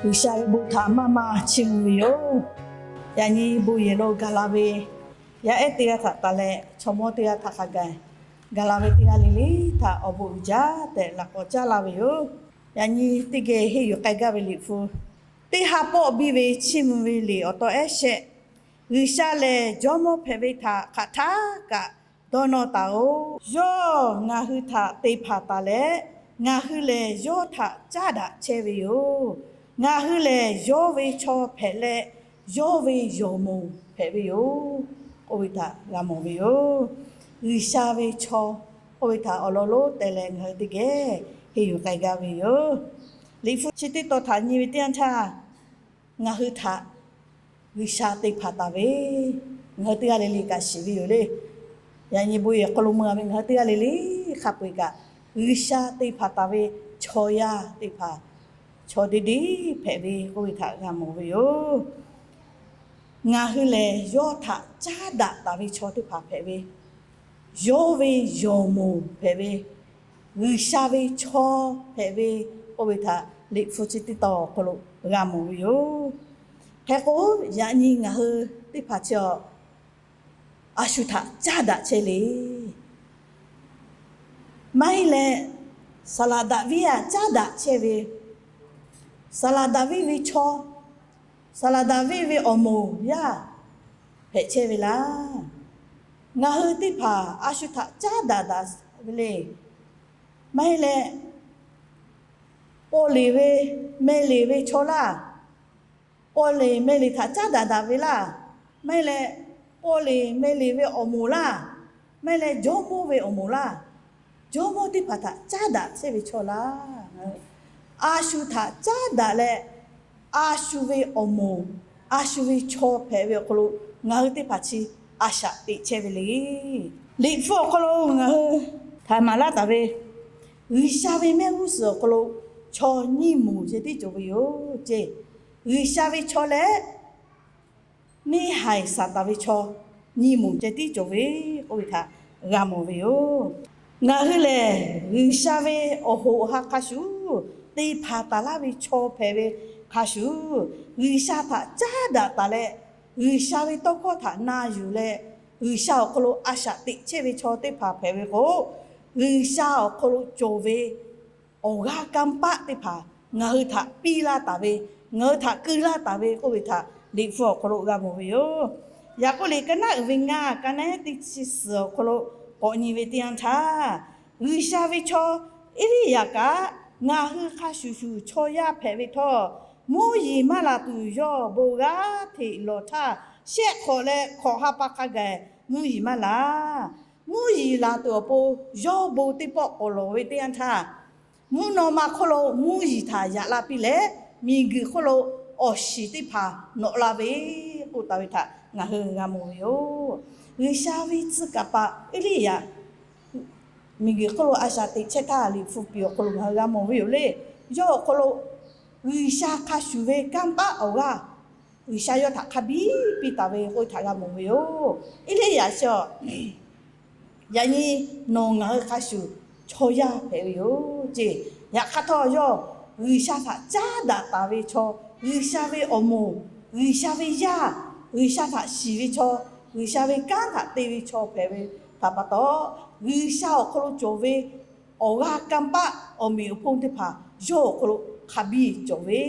G'uiˬsha ve bon htaꞈ maˇ maˇ chiˇ mvuh ve yoˬ. Yaꞈ nyi bon yehˬ lo gaˬ la ve yaˇ ehˉ teˇ g'aˇ htaꞈ taˍ leh, chaw mawˇ teˇ g'aˇ htaꞈ hk'a gaˬ gaˬ la ve teˇ g'aˇ le le htaꞈ awˬ bon uiˍ jaˇ tehꞈ laꞈ k'awꞈ caˉ laˇ ve yoˬ. Yaꞈ nyi teˇ geh henˇ yuˬ k'ai gaˇ ve Liꞈ hpu, teˇ ha pawˆ biˇ ve chiˇ mvuh ve liꞈ awˬ taw ehˉ shehˆ, G'uiˬsha lehˬ jawˇmawˇ hpehꞈ ve htaꞈ hk'aˬ htaˇ kaꞈ dawˇ nawˇ taˍ-oꞈ. Yawˇ ngaˬ hui htaꞈ te hpanˍ taˍ leh, ngaˬ hui lehˬ yawˇ htaꞈ caˉ daꞈ chehˇ ve yoˬ. Ngaˬ hui lehˬ yawˇ ve chaw hpehꞈ leh, yawˇ ve yawˬ moˍ hpehꞈ ve yoˬ k'oˆ ve htaꞈ g'a mawˬ ve yoˬ. G'uiˬsha ve chaw k'oˆ ve htaꞈ awˬ lawn lonˉ teh leh ngaˬ hui teˇ geh henˇ yuˬ k'ai gaˇ ve yoˬ. Liꞈ hpu chi teˇ tawn htaꞈ nyi ve teˇ yanˇ htaˇ, ngaˬ hui htaꞈ G'uiˬsha te hpanˍ taˍ ve, ngaˬ hui teˇ g'aˇ le le kaꞈ shiˍ ve yoˬ le. Yaꞈ nyi bon yehˬ hk'aw lo mui-a ve ngaˬ hui teˇ g'aˇ le le hk'a peu-eˬ kaꞈ, G'uiˬsha te hpanˍ taˍ ve chaw yaˇ teˇ hpaˍ, chaw deˇ deˇ hpehꞈ ve k'oˆ ve htaꞈ g'a mawˬ ve yoˬ. Ngaˬ hui lehˬ yawˇ htaꞈ caˉ daꞈ taˍ ve chaw teˇ hpaˍ hpehꞈ ve, yawˇ ve yawˬ moˍ hpehꞈ ve, G'uiˬsha ve chaw hpehꞈ ve k'oˆ ve htaꞈ Liꞈ hpu chi teˇ tawn awˬ hk'aw lo g'a mawˬ ve yoˬ. Hk'e k'o, yaꞈ nyi ngaˬ hui teˇ hpaˍ chi awˬ, a shu htaꞈ caˉ daꞈ chehˇ le. Maˇ heˆ leh, saˍ laꞈ Daˍviˆ aꞈ caˉ daꞈ chehˇ ve, saˍ laꞈ Daˍviˆ ve chaw, saˍ laꞈ Daˍviˆ ve awˬ moˍ yaˇ hpehꞈ chehˇ ve laˇ. Ngaˬ hui teˇ hpaˍ a shu htaꞈ caˉ daꞈ daꞈ ve le. Maˇ heˆ leh, paw leˬ ve, meh leˬ ve chaw laˇ. Paw leˬ meh leˬ htaꞈ caˉ daꞈ daꞈ ve laˇ. Maˇ heˆ leh, paw leˬ meh leˬ ve awˬ moˍ laˇ. Maˇ heˆ leh, jawˇmawˇ ve awˬ moˍ laˇ. Jawˇmawˇ teˇ hpaˍ htaꞈ caˉ daꞈ chehˇ ve chaw laˇ. A shu htaꞈ caˉ daꞈ leh, a shu ve awˬ moˍ, a shu ve chaw hpehꞈ ve awˬ hk'aw lo ngaˬ hui teˇ hpaˍ chi a shaꞈ teꞈ chehˇ ve le. Liꞈ hpu awˬ hk'aw lo ngaˬ hui htaꞈ maˍ laˇ taˍ ve, G'uiˬsha ve mehˆ g'uˇ suhˍ awˬ hk'aw lo chaw nyiˇ moˍ ceh tiˉ cawˬ ve yoˬ ceˇ. G'uiˬsha ve chaw leh neˇhaiˬ Saˍtanˍ ve chaw nyiˇ moˍ ceh tiˉ cawˬ ve k'oˆ ve htaꞈ g'a mawˬ ve yoˬ. Ngaˬ hui lehˬ, G'uiˬsha ve awˬ hoꞈ awˬ ha hk'a shuˍ te hpanˍ taˍ laˇ ve chaw hpehꞈ ve hk'a shuˍ, G'uiˬsha htaꞈ caˉ daꞈ taˍ leh, G'uiˬsha ve tawˇ hkawˇ htaꞈ na yuˬ leh, G'uiˬsha awˬ hk'aw lo a shaꞈ teꞈ chehˇ ve chaw teˇ hpaˍ hpehꞈ ve k'o, G'uiˬsha awˬ hk'aw lo cawˬ ve awˬ g'aˇ kanˇ paˆ teˇ hpaˍ ngaˬ hui htaꞈ piˇ laˇ taˍ ve, ngaˬ hui htaꞈ keu laˇ taˍ ve k'oˆ ve htaꞈ Liꞈ hpu awˬ hk'aw lo g'a mawˬ ve yoˬ. Yaꞈ k'oˆ le, ka naˉ uiˍ ve ngaˇ, ka naˉ teˇ chi suhˍ awˬ hk'aw lo k'awꞈ nyi ve teˇ yanˇ htaˇ, G'uiˬsha ve chaw Eˇliˇyaꞈ kaꞈ ngaˬ hui hk'a shuˍ shuˍ chaw yaˇ hpehꞈ ve htawˇ, mvuhˇ yeˬ maˇ laˬ tuˬ yawˇ bon g'aˇ hteꞈ lawˬ htaˇ, shehˆ hk'awꞈ leh hk'awꞈ ha pa hk'a gaˬ mvuhˇ yeˬ maˇ laˬ. Mvuhˇ yeˬ laˬ tuˬ awˬ pon yawˇ bon teˇ pawˆ k'awꞈ lawˬ ve teˇ yanˇ htaˇ, mvuhˇ naw ma hk'oˆ lo mvuhˇ yeˬ htaꞈ yaꞈ la piˇ leh, miˬguiˬ hk'oˆ lo awˬ shiˍ teˇ hpaˍ nawꞈ la ve k'oˆ taˍ ve htaꞈ ngaˬ hui g'a mawˬ ve yoˬ. G'uiˬsha ve tcuh kaˍ paˍ Eˇliˇyaꞈ miˬguiˬ hk'oˆ lo a shaꞈ teꞈ chehˇ htaˇ, Liꞈ hpu piˍ awˬ hk'aw lo ngaˬ hui g'a mawˬ ve yoˬ le. Yawˇ awˬ hk'aw lo G'uiˬsha hk'a shuˍ ve kanˇ paˆ awˬ g'aˇ G'uiˬsha yawˇ htaꞈ hk'a biˇ piˇ taˍ ve k'oˆ ve htaꞈ g'a mawˬ ve yoˬ. Eˇliˇyaꞈ chi a, yaꞈ nyi nawˬ ngaˬ hui hk'a shuˍ chaw yaˇ hpehꞈ ve yoˬ ceˇ. Yaꞈ hk'aˇ htawˇ yawˇ G'uiˬsha htaꞈ caˉ daꞈ taˍ ve chaw, G'uiˬsha ve awˬ moˍ, G'uiˬsha ve yaˇ, G'uiˬsha htaꞈ shiˍ ve chaw, G'uiˬsha ve kanˉ htaꞈ te ve chaw hpehꞈ ve htaꞈ pa taw, G'uiˬsha awˬ hk'aw lo cawˬ ve awˬ g'aˇ kanˇ paˆ awˬ meꞈ awˬ hponˇ teˇ hpaˍ yawˇ awˬ hk'aw lo hk'a biˇ cawˬ ve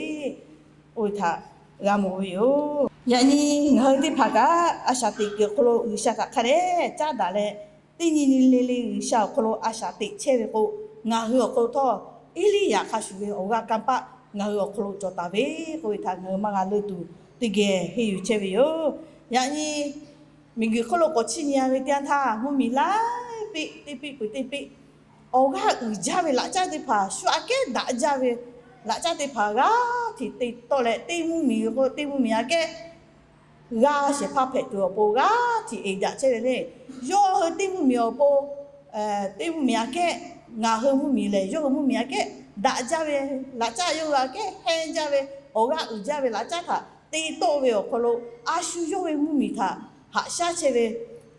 k'oˆ ve htaꞈ g'a mawˬ ve yoˬ. Yaꞈ nyi ngaˬ hui teˇ hpaˍ kaꞈ a shaꞈ teꞈ kuiˬ awˬ hk'aw lo G'uiˬsha htaꞈ hk'a dehꞈ caˉ daꞈ leh, teˇ nyi nyi le le G'uiˬsha awˬ hk'aw lo a shaꞈ teꞈ chehˇ ve k'o, ngaˬ hui awˬ hk'aw lo htawˇ Eˇliˇyaꞈ hk'a shuˍ ve awˬ g'aˇ kanˇ paˆ ngaˬ hui awˬ hk'aw lo cawˬ taˍ ve k'oˆ ve htaꞈ ngaˬ hui maˇ g'a leuˇ tuˬ teˇ geh henˇ yuˬ chehˇ ve yoˬ. Yaꞈ nyi miˬguiˬ hk'oˆ lo k'awꞈ chiˇ nyi-a ve teˇ yanˇ htaˇ, mvuhˇmiˬ laiˉ piˆ teˇ piˆ peuˬ teˇ piˆ awˬ g'aˇ uiˍ jaˇ ve laꞈ caˉ teˇ hpaˍ, shu aꞈ kehˉ daꞈ jaˇ ve laꞈ caˉ teˇ hpaˍ g'aˇ hteꞈ te tawˆ leh, teˇ mvuhˇmiˬ k'o teˇ mvuhˇmiˬ aꞈ kehˉ g'aˇ shehˍ hpaˇ hpehꞈ tuˬ awˬ pon g'aˇ hteꞈ eˍ daꞈ chehˇ ve le. Yawˇ hui teˇ mvuhˇmiˬ awˬ pon, teˇ mvuhˇmiˬ aꞈ kehˉ, ngaˬ hui mvuhˇmiˬ lehˬ yawˇ hui mvuhˇmiˬ aꞈ kehˉ daꞈ jaˇ ve laꞈ caˉ, yawˇ hui aꞈ kehˉ hehnˇ jaˇ ve awˬ g'aˇ uiˍ jaˇ ve laꞈ caˉ htaꞈ te tawˆ ve awˬ hk'aw lo, a shu yawˇ ve mvuhˇmiˬ htaꞈ haꞈ shaˉ chehˇ ve,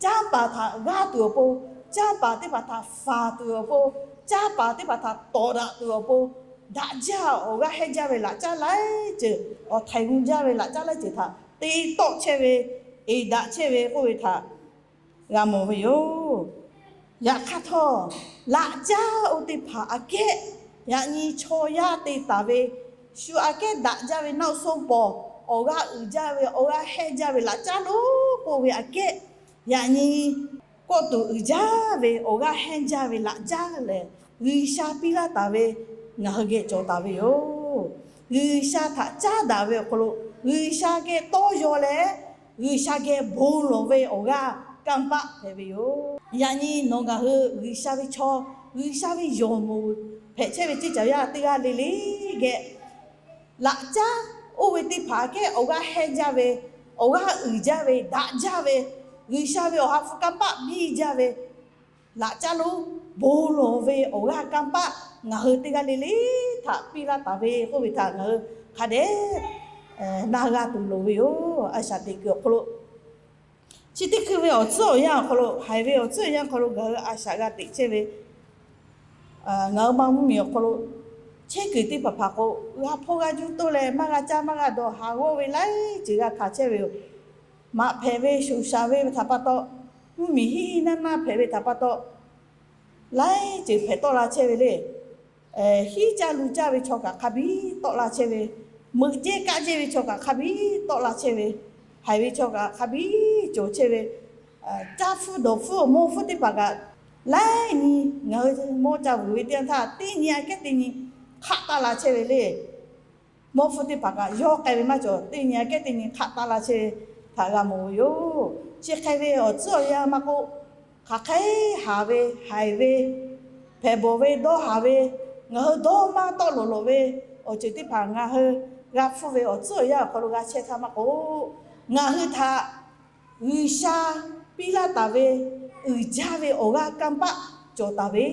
canˇ paˍ htaꞈ g'aˇ tuˬ awˬ pon, canˇ paˍ teˇ hpaˍ htaꞈ faˍ tuˬ awˬ pon, canˇ paˍ teˇ hpaˍ htaꞈ tawˍ daꞈ tuˬ awˬ pon, daꞈ jaˇ awˬ g'aˇ hehnˇ jaˇ ve laꞈ caˉ laiˉ ceuˬ, awˬ htaiˍ mvuh jaˇ ve laꞈ caˉ laiˉ ceuˬ htaꞈ te tawˆ chehˇ ve, eˍ daꞈ chehˇ ve k'oˆ ve htaꞈ g'a mawˬ ve yoˬ. Yaꞈ hk'aˇ htawˇ, laꞈ caˉ oˇ teˇ hpaˍ aꞈ kehˉ, yaꞈ nyi chaw yaˇ te taˍ ve, shu aꞈ kehˉ daꞈ jaˇ ve နောက်ဆုံးပေါ်, awˬ g'aˇ uiˍ jaˇ ve, awˬ g'aˇ hehnˇ jaˇ ve laꞈ caˉ lonˉ k'oˆ ve aꞈ kehˉ, yaꞈ nyi kawˆ tuˬ uiˍ jaˇ ve awˬ g'aˇ hehnˇ jaˇ ve laꞈ caˉ lehˬ, G'uiˬsha piˇ laˇ taˍ ve ngaˬ hui geh cawˬ taˍ ve yoˬ. G'uiˬsha htaꞈ caˉ daꞈ ve awˬ hk'aw lo, G'uiˬsha geh tawˇ yaw leh, G'uiˬsha geh bon lawˬ ve awˬ g'aˇ kanˇ paˆ hpehꞈ ve yoˬ. Yaꞈ nyi nawˬ ngaˬ hui G'uiˬsha ve chaw, G'uiˬsha ve yawˬ moˍ hpehꞈ chehˇ ve ceˇ caˬ yaˇ teˇ g'aˇ le le geh, laꞈ caˉ oˇ ve teˇ hpaˍ aꞈ kehˉ awˬ g'aˇ hehnˇ jaˇ ve, awˬ g'aˇ uiˍ jaˇ ve, daꞈ jaˇ ve, G'uiˬsha ve awˬ ha hpu kanˇ paˆ biˇ jaˇ ve, laꞈ caˉ lonˉ bon lawˬ ve awˬ g'aˇ kanˇ paˆ ngaˬ hui teˇ g'aˇ le le htaꞈ piˇ laˇ taˍ ve k'oˆ ve htaꞈ ngaˬ hui hk'a dehꞈ na g'a tuˬ loˍ ve yoˬ. A shaꞈ teꞈ kuiˬ awˬ hk'aw lo, chi teˇ hkui ve awˬ tcuhˉ awˬ yanˇ awˬ hk'aw lo, haiˬ ve awˬ tcuhˉ awˬ yanˇ awˬ hk'aw lo ngaˬ hui a shaꞈ g'a teꞈ chehˇ ve, ngaˬ hui ma mvuhˇmiˬ awˬ hk'aw lo chehˇ kuiˬ teˇ hpaˍ hpaˍ k'o, g'a hpawˇ g'a juˇ toˇ leh maˇ g'a caˇ maˇ g'a dawˬ haˍ g'awˇ ve laiˉ ceuˬ g'a hkanˍ chehˇ ve yoˬ. Maꞈ hpehꞈ ve shoˍ shaˍ ve htaꞈ pa taw, mvuhˇmiˬ hiˉ hiˉ naˇ naˇ hpehꞈ ve htaꞈ pa taw, laiˉ ceuˬ hpehꞈ tawˆ la chehˇ ve le. Hiˉ caˇ lu caˇ ve chaw kaꞈ hk'a biˇ tawˆ la chehˇ ve, meuꞈ jehˇ kaˆ jehˇ ve chaw kaꞈ hk'a biˇ tawˆ la chehˇ ve, haiˬ ve chaw kaꞈ hk'a biˇ cawˬ chehˇ ve, caˇ hpfuhˇ dawˬ hpfuhˇ awˬ mawˇ hpfuhˇ teˇ hpaˍ kaꞈ, laiˉ nyi ngaˬ hui mawˇ ca vuiˬ ve teˇ yanˇ htaˇ, teˇ nyi aꞈ kehˉ teˇ nyi hk'aˆ taˇ la chehˇ ve le. Mawˇ hpfuhˇ teˇ hpaˍ kaꞈ yawˇ k'ai ve maˇ cawˬ, teˇ nyi aꞈ kehˉ teˇ nyi hk'aˆ taˇ la chehˇ ve htaꞈ g'a mawˬ ve yoˬ. Chi hk'e ve awˬ tcuhˉ awˬ yanˇ maˇ k'oˆ, hk'aˬ hk'e haˍ ve, haiˬ ve, hpehꞈ bawˬ ve, dawˇ haˍ ve, ngaˬ hui dawˇ maˇ tawˆ lawˬ lawˬ ve awˬ ceuˬ teˇ hpaˍ ngaˬ hui g'a hpfuhˇ ve awˬ tcuhˉ awˬ yanˇ awˬ hk'aw lo g'a chehˇ htaˇ maˇ k'oˆ, ngaˬ hui htaꞈ G'uiˬsha piˇ laˇ taˍ ve uiˍ jaˇ ve awˬ g'aˇ kanˇ paˆ cawˬ taˍ ve,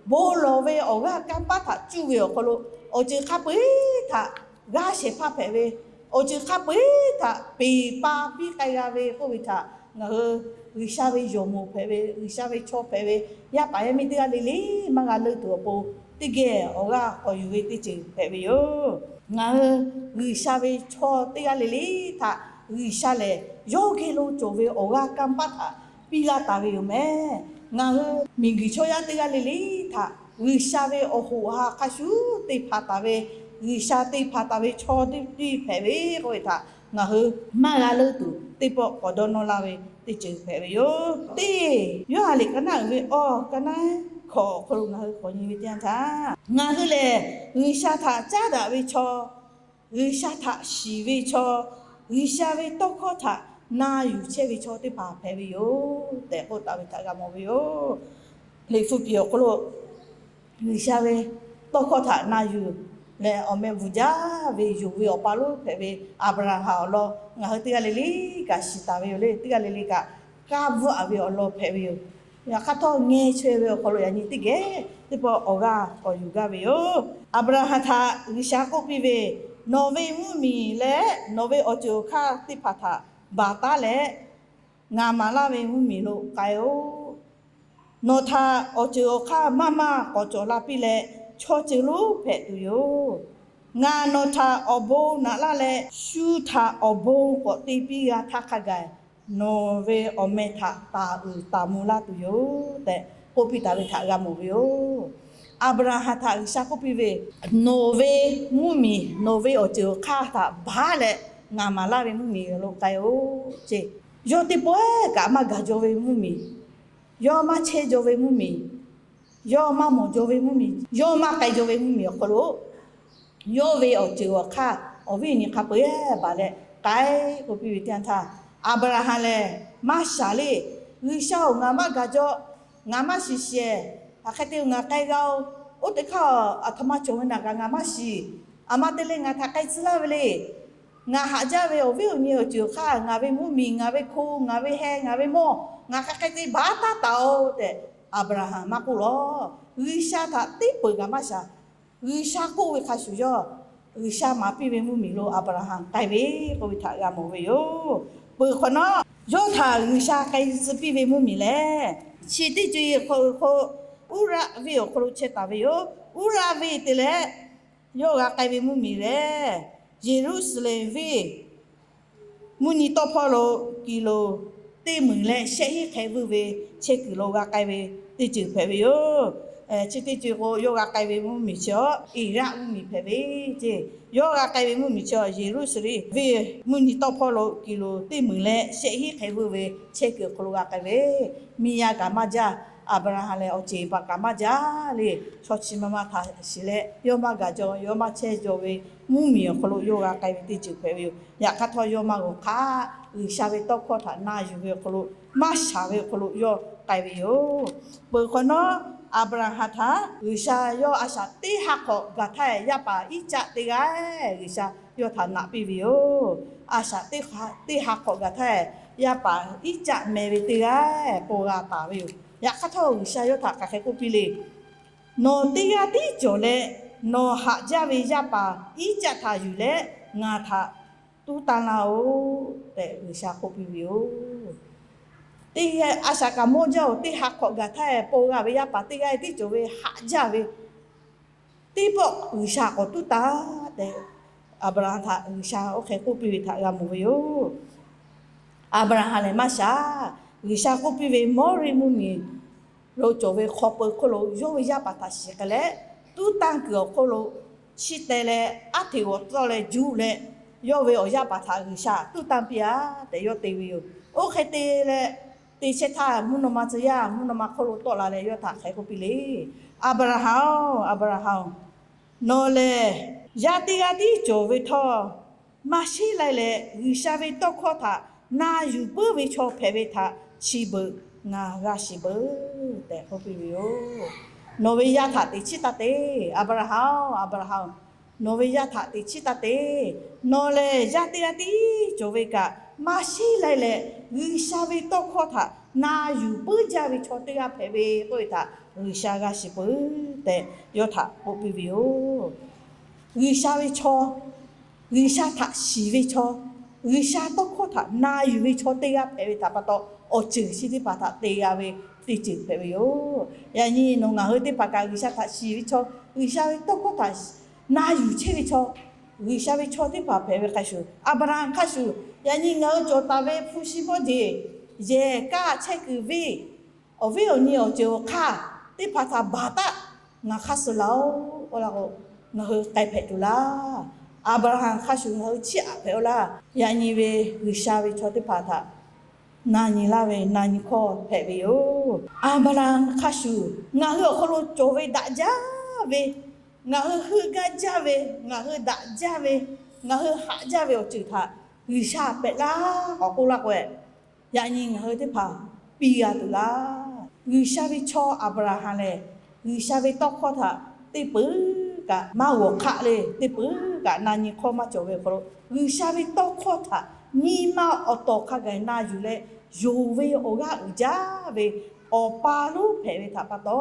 bon lawˬ ve awˬ g'aˇ kanˇ paˆ htaꞈ cuˇ ve awˬ hk'aw lo, awˬ ceuˬ hk'a peu-eˬ htaꞈ g'aˇ shehˍ hpaˇ hpehꞈ ve, awˬ ceuˬ hk'a peu-eˬ htaꞈ peˬ pa piˇ k'ai g'a ve k'oˆ ve htaꞈ ngaˬ hui G'uiˬsha ve yawˬ moˍ hpehꞈ ve, G'uiˬsha ve chaw hpehꞈ ve yaˇ paˍ yaˇ miˇ teˇ g'aˇ le le maˇ g'a leuˆ tuˬ awˬ pon, teˇ geh awˬ g'aˇ k'awꞈ yuˬ ve teˇ ceuˬ hpehꞈ ve yoˬ. Ngaˬ hui G'uiˬsha ve chaw teˇ g'aˇ le le htaꞈ G'uiˬsha lehˬ yawˇ geh lo cawˬ ve awˬ g'aˇ kanˇ paˆ htaꞈ piˇ laˇ taˍ ve yoˬ mehˍ. Ngaˬ hui miˬguiˬ chaw yaˇ teˇ g'aˇ le le htaꞈ G'uiˬsha ve awˬ hoꞈ ha hk'a shuˍ te hpanˍ taˍ ve, G'uiˬsha te hpanˍ taˍ ve chaw teˇ hpaˍ hpehꞈ ve k'oˆ ve htaꞈ ngaˬ hui maˇ g'a leuˆ tuˬ teˇ pawˆ k'awꞈ dawˇ nawˇ laˇ ve teˇ ceuˬ hpehꞈ ve yoˬ. Teˇ Yoˇhanˬ liꞈ ka naˉ uiˍ ve awˬ ka naˉ hkawꞈ awˬ hk'aw lo ngaˬ hui k'awꞈ nyi ve teˇ yanˇ htaˇ, ngaˬ hui lehˬ G'uiˬsha htaꞈ caˉ daꞈ ve chaw, G'uiˬsha htaꞈ shiˍ ve chaw, G'uiˬsha ve tawˇ hkawˇ htaꞈ na yuˬ chehˇ ve chaw teˇ hpaˍ hpehꞈ ve yoˬ tehꞈ k'oˆ taˍ ve htaꞈ g'a mawˬ ve yoˬ. Liꞈ hpu piˍ awˬ hk'aw lo G'uiˬsha ve tawˇ hkawˇ htaꞈ na yuˬ leh awˬ meh bvuhˬ jaˇ ve yonˍ ve awˬ pa lonˉ hpehꞈ ve Aˍbraˍhanˍ awˬ lawn ngaˬ hui teˇ g'aˇ le le kaꞈ shiˍ taˍ ve yoˬ le. Teˇ g'aˇ le le kaꞈ k'aˇ bvuhˆ aˍ ve awˬ lawn hpehꞈ ve yoˬ. Yaꞈ hk'aˇ htawˇ, ngeh chaweh ve awˬ hk'aw lo yaꞈ nyi teˇ geh teˇ pawˆ awˬ g'aˇ k'awꞈ yuˬ gaˇ ve yoˬ. Aˍbraˍhanˍ htaꞈ G'uiˬsha k'oˆ piˇ ve, Nawˬ ve mvuhˇmiˬ leh nawˬ ve awˬ ceuˬ awˬ hk'aˇ teˇ hpaˍ htaꞈ baˬ taˉ leh, ngaˬ maˍ laˇ ve mvuhˇmiˬ lo k'ai-oˆ. Nawˬ htaꞈ awˬ ceuˬ awˬ hk'aˇ maˇ maˇ k'awꞈ cawˬ la piˇ leh, chaw ceuˬ lonˉ hpehꞈ tuˬ yoˬ. Ngaˬ nawˬ htaꞈ awˬ bon naꞈ laˇ leh, shu htaꞈ awˬ bon k'awꞈ te piˇ g'a htaˇ hk'a gaˬ, nawˬ ve awˬ meh htaꞈ taˍ uiˍ taˍ mvuh laˇ tuˬ yoˬ tehꞈ k'oˆ piˇ taˍ ve htaꞈ g'a mawˬ ve yoˬ. Aˍbraˍhanˍ htaꞈ G'uiˬsha k'oˆ piˇ ve, Nawˬ ve mvuhˇmiˬ, nawˬ ve awˬ ceuˬ awˬ hk'aˇ htaꞈ baˬ leh, ngaˬ maˍ laˇ ve mvuhˇmiˬ lo k'ai-oˆ ce. Yawˇ teˇ pawehˇ kaꞈ maˇ gaˬ jaw ve mvuhˇmiˬ, yawˇ maˇ chehˇ jaw ve mvuhˇmiˬ, yawˇ maˇ mawˬ jaw ve mvuhˇmiˬ, yawˇ maˇ k'ai jaw ve mvuhˇmiˬ awˬ hk'aw lo, yawˇ ve awˬ ceuˬ awˬ hk'aˇ awˬ viˉ awˬ nyi hk'a peu-eˬ baˬ leh k'ai k'oˆ piˇ ve teˇ yanˇ htaˇ, Aˍbraˍhanˍ lehˬ maˇ shaˍ le. G'uiˬsha-oˬ, ngaˬ maˇ gaˬ jaw, ngaˬ maˇ shiˍ shehˍ, hk'aˬ hk'e te ngaˬ k'ai g'a-oˬ. Oˇ teˇ hk'aˇ aˬ htoꞈ ma cawˬ ve naˬ kaꞈ ngaˬ maˇ shiˍ. Aˬ ma te leh ngaˬ htaꞈ k'ai tcuh laˇ ve le. Ngaˬ haꞈ jaˇ ve awˬ viˉ awˬ nyi awˬ ceuˬ awˬ hk'aˇ, ngaˬ ve mvuhˇmiˬ, ngaˬ ve hko, ngaˬ ve heh, ngaˬ ve mawˇ, ngaˬ hk'aˬ hk'e te baˬ taˉ taˍ-oˬ tehꞈ Aˍbraˍhanˍ maˇ k'oˆ lawˬ. G'uiˬsha htaꞈ teˇ peuˬ kaꞈ maˇ shaˍ. G'uiˬsha k'oˆ ve hk'a shuˍ yawˇ G'uiˬsha maˍ piˇ ve mvuhˇmiˬ lo Aˍbraˍhanˍ k'ai ve k'oˆ ve htaꞈ g'a mawˬ ve yoˬ. Peuˬ hk'awꞈ nawˉ, yawˇ htaꞈ G'uiˬsha k'ai tcuh piˇ ve mvuhˇmiˬ lehˬ, chi teˇ co-e hk'aw lo k'o, Uˇraˆ venˇ awˬ hk'aw lo chehˇ taˍ ve yoˬ. Uˇraˆ venˇ te leh yawˇ g'a k'ai ve mvuhˇmiˬ lehˬ, Yeˍruˆsaˍlehnˍ venˇ mvuhˇ nyi tawˇ hpawˇ lo kiˍ lo teˇ meunˍ leh shehˆ hinˉ hk'e vuiˇ ve chehˇ kuiˬ lo g'a k'ai ve teˇ ceuˬ hpehꞈ ve yoˬ. Chi teˇ ceuˬ k'o, yawˇ g'a k'ai ve mvuhˇmiˬ chi awˬ Iˍraˆ mvuhˇmiˬ hpehꞈ ve ceˇ. Yawˇ g'a k'ai ve mvuhˇmiˬ chi awˬ Yeˍruˆsaˍlehnˍ venˇ mvuhˇ nyi tawˇ hpawˇ lo kiˍ lo teˇ meunˍ leh shehˆ hinˉ hk'e vuiˇ ve chehˇ kuiˬ awˬ hk'aw lo g'a k'ai ve. Miˬ yaˇ kaꞈ maˇ jaˇ, Aˍbraˍhanˍ lehˬ awˬ ceˬ baˬ kaꞈ maˇ jaˇ le. Chaw chi ma ma htaꞈ shiˍ leh, yawˇ maˇ gaˬ jaw, yawˇ maˇ chehˇ jaw ve mvuhˇmiˬ awˬ hk'aw lo yawˇ g'a k'ai ve teˇ ceuˬ hpehꞈ ve yoˬ. Yaꞈ hk'aˇ htawˇ, yawˇ maˇ g'awˬ hk'aˇ, G'uiˬsha ve tawˇ hkawˇ htaꞈ na yuˬ ve awˬ hk'aw lo, maˇ shaˍ ve awˬ hk'aw lo yawˇ k'ai ve yoˬ. Peuˬ hk'awꞈ nawˉ, Aˍbraˍhanˍ htaꞈ G'uiˬsha yawˇ a shaꞈ teˇ ha hk'awꞈ gaˬ htaˇ, yaˇ paˍ Iˉcaˆ teˇ g'aˇ G'uiˬsha yawˇ htaꞈ naꞈ piˇ ve yoˬ. A shaꞈ teˇ ha hk'awꞈ gaˬ htaˇ, yaˇ paˍ Iˉcaˆ meh ve teˇ g'aˇ pon g'a taˍ ve yoˬ. Yaꞈ hk'aˇ htawˇ, G'uiˬsha yawˇ htaꞈ hk'aˬ hk'e k'oˆ piˇ le. Nawˬ teˇ g'aˇ tiˉ cawˬ leh, nawˬ haꞈ jaˇ ve yaˇ paˍ Iˉcaˆ htaꞈ yuˬ leh ngaˬ htaꞈ tuˉ tanˇ laˇ-oˆ tehꞈ G'uiˬsha k'oˆ piˇ ve yoˬ. Teˇ g'aˇ a shaꞈ kaꞈ mawˇ jaˇ-oˬ, teˇ ha hk'awꞈ gaˬ htaˇ, pon g'a ve yaˇ paˍ teˇ g'aˇ tiˉ cawˬ ve haꞈ jaˇ ve teˇ pawˆ G'uiˬsha k'awꞈ tuˉ tanˇ tehꞈ, Aˍbraˍhanˍ htaꞈ G'uiˬsha oˇ hk'e k'oˆ piˇ ve htaꞈ g'a mawˬ ve yoˬ. Aˍbraˍhanˍ lehˬ maˇ shaˍ. G'uiˬsha k'oˆ piˇ ve, Mawˇriˆ mvuhˇmiˬ lo cawˬ ve hk'aw peu hk'oˆ lo yawˇ ve yaˇ paˍ htaꞈ shiˍ k'ai leh, tuˉ tanˇ kuiˬ awˬ hk'oˆ lo chiˇ teh leh, aˉ hteꞈ g'awˬ tawˆ leh juˆ leh, yawˇ ve awˬ yaˇ paˍ htaꞈ G'uiˬsha tuˉ tanˇ piˇ-a tehꞈ yawˇ te ve yoˬ. Oˇ hk'e te leh, te chehˇ htaˇ, mvuhˇ naw ma tcuh yaˇ mvuhˇ naw ma hk'oˆ lo tawˆ la leh yawˇ htaꞈ hk'aˬ hk'e k'oˆ piˇ le. Aˍbraˍhanˍ-oˬ, Aˍbraˍhanˍ-oˬ, nawˬ lehˬ yaˇ teˇ g'aˇ tiˉ cawˬ ve htawˇ, maˇ sheˉ lai leh G'uiˬsha ve tawˇ hkawˇ htaꞈ na yuˬ puiˉ ve chaw hpehꞈ ve htaꞈ chi beuꞈ ngaˬ g'a shiˍ peuˬ tehꞈ k'oˆ piˇ ve yoˬ. Nawˬ ve yaˇ htaꞈ teꞈ chiˉ taˇ te. Aˍbraˍhanˍ-oˬ, Aˍbraˍhanˍ, nawˬ ve yaˇ htaꞈ teꞈ chiˉ taˇ te. Nawˬ lehˬ yaˇ teˇ g'aˇ tiˉ cawˬ ve kaꞈ, maˇ sheˉ lai leh G'uiˬsha ve tawˇ hkawˇ htaꞈ na yuˬ puiˉ jaˇ ve chaw teˇ g'aˇ hpehꞈ ve k'oˆ ve htaꞈ G'uiˬsha g'a shiˍ peuˬ tehꞈ yawˇ htaꞈ k'oˆ piˇ ve yoˬ. G'uiˬsha ve chaw, G'uiˬsha htaꞈ shiˍ ve chaw, G'uiˬsha tawˇ hkawˇ htaꞈ na yuˬ ve chaw teˇ g'aˇ hpehꞈ ve htaꞈ pa taw, awˬ ceuˬ chi teˇ hpaˍ htaꞈ te g'a ve teˇ ceuˬ hpehꞈ ve yoˬ. Yaꞈ nyi nawˬ ngaˬ hui teˇ hpaˍ kaꞈ G'uiˬsha htaꞈ shiˍ ve chaw, G'uiˬsha ve tawˇ hkawˇ htaꞈ na yuˬ chehˇ ve chaw, G'uiˬsha ve chaw teˇ hpaˍ hpehꞈ ve hk'a shuˍ, Aˍbraˍhanˍ hk'a shuˍ, yaꞈ nyi ngaˬ hui cawˬ taˍ ve hpu shi mawˇ jeˬ, yehˬ kaˇ chehˇ kuiˬ venˇ, awˬ viˉ awˬ nyi awˬ ceuˬ awˬ hk'aˇ teˇ hpaˍ htaꞈ baˬ taˆ, ngaˬ hk'aˇ suh laˇ-oˆ k'oˆ la k'o, ngaˬ hui k'ai hpehꞈ tuˬ laˇ. Aˍbraˍhanˍ hk'a shuˍ ngaˬ hui chiˇ aꞈ hpehꞈ-o laˇ. Yaꞈ nyi ve G'uiˬsha ve chaw teˇ hpaˍ htaꞈ na nyi laˇ ve na nyi hkawˇ hpehꞈ ve yoˬ. Aˍbraˍhanˍ hk'a shuˍ ngaˬ hui awˬ hk'aw lo cawˬ ve daꞈ jaˇ ve, ngaˬ hui heuˆ gaˇ jaˇ ve, ngaˬ hui daꞈ jaˇ ve, ngaˬ hui haꞈ jaˇ ve awˬ ceuˬ htaꞈ G'uiˬsha pehꞈ laˇ k'awꞈ k'oˆ laˇ k'o, yaꞈ nyi ngaˬ hui teˇ hpaˍ piˇ g'a tuˬ laˇ. G'uiˬsha ve chaw Aˍbraˍhanˍ lehˬ, G'uiˬsha ve tawˇ hkawˇ htaꞈ teˇ peuˬ kaꞈ maˇ g'awˬ hk'aˆ le, teˇ peuˬ kaꞈ na nyi hkawˇ maˇ cawˬ ve awˬ hk'aw lo, G'uiˬsha ve tawˇ hkawˇ htaꞈ nyi ma awˬ tawˍ hk'a gaˬ na yuˬ leh, yonˍ ve awˬ g'aˇ uiˍ jaˇ ve awˬ pa lonˉ hpehꞈ ve htaꞈ pa taw,